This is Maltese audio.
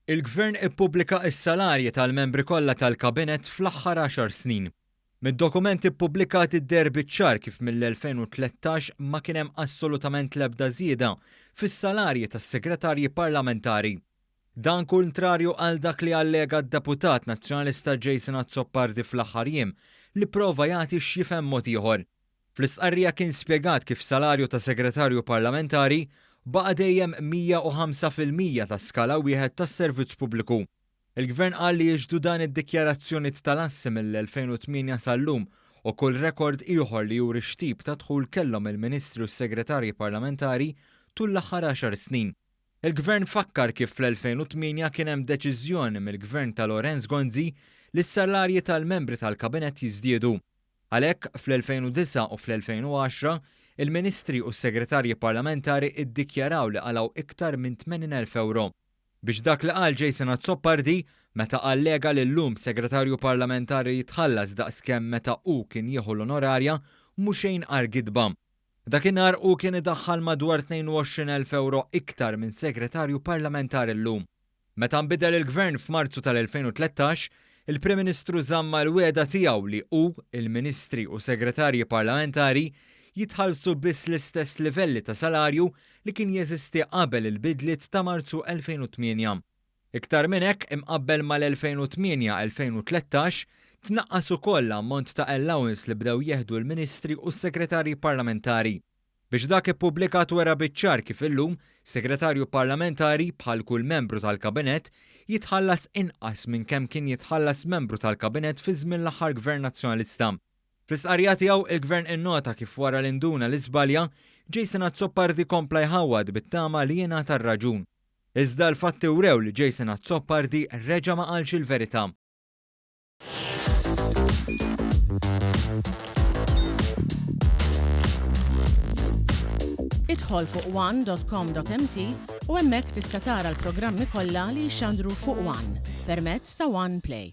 Il-Gvern ippubblika s-salarji tal-membri kollha tal-Kabinett fl-aħħar għaxar snin. Mid-dokumenti ppubblikati deher biċ-ċar kif mill-2013 ma kien hemm assolutament l-ebda żieda fis-salarji tas-segretarji parlamentari. Dan kuntrarju għal dak li allega d-deputat Nazzjonalista Jason Azzopardi fl-aħħar jiem li pprova jagħti x'jifhem mod ieħor. Fl-istqarrija kien spjegat kif salarju ta' segretarju parlamentari baqa' dejjem 105% ta' skala wieħed tas-servizz pubbliku. Il-Gvern qal li jixhdu dan id-dikjarazzjoniet tal-assi mill-2008 sal-lum u kull rekord ieħor li juri x'tip ta' dħul kellhom il-Ministri u s-Segretarji Parlamentari tul l-aħħar għaxar snin. Il-Gvern fakkar kif fl-2008 kien hemm deċiżjoni mill-Gvern ta' Lawrence Gonzi li s-salarji tal-membri tal-Kabinett jiżdiedu. Għalhekk, fl-2009 u fl-2010, il-Ministri u s-Segretarji Parlamentari ddikjaraw li qalgħu iktar minn 80,000 ewro. Biex dak li qal Jason Azzopardi, meta allega li llum Segretarju Parlamentari jitħallas daqs kemm meta hu kien jieħu l-onorarja, mhu xejn agħar gidba. Dakinhar hu kien idaħħal madwar 22,000 ewro iktar minn Segretarju Parlamentari llum. Meta nbidel il-Gvern f'Marzu tal-2013, il-Prim Ministru żamm mal-wegħda tiegħu li hu, il-Ministri u Segretarji Parlamentari jitħallsu biss l-istess livelli ta' salarju li kien jeżisti qabel il-bidliet ta' Marzu 2008. Iktar minn hekk, imqabbel mal-2008-2013, tnaqqas ukoll l-ammont ta' allowance li bdew jieħdu l-Ministri u s-Segretarji Parlamentari. Biex dak ippubblikat wera biċ-ċar kif illum, Segretarju Parlamentari, bħal kull membru tal-Kabinett, jitħallas inqas minn kemm kien jitħallas membru tal-Kabinett fi żmien l-aħħar Gvern Nazzjonalista. Fl-istqarrija tiegħu, il-Gvern innota kif wara li nduna li żbalja, Jason Azzopardi kompla jħawwad bit-tama li jingħata r-raġun. Iżda l-fatti wrew li Jason Azzopardi reġa' ma qalx il-verità. Idħol fuq one.com.mt u hemmhekk tista' tara l-programmi kollha li jixxandru fuq One permezz ta' One Play.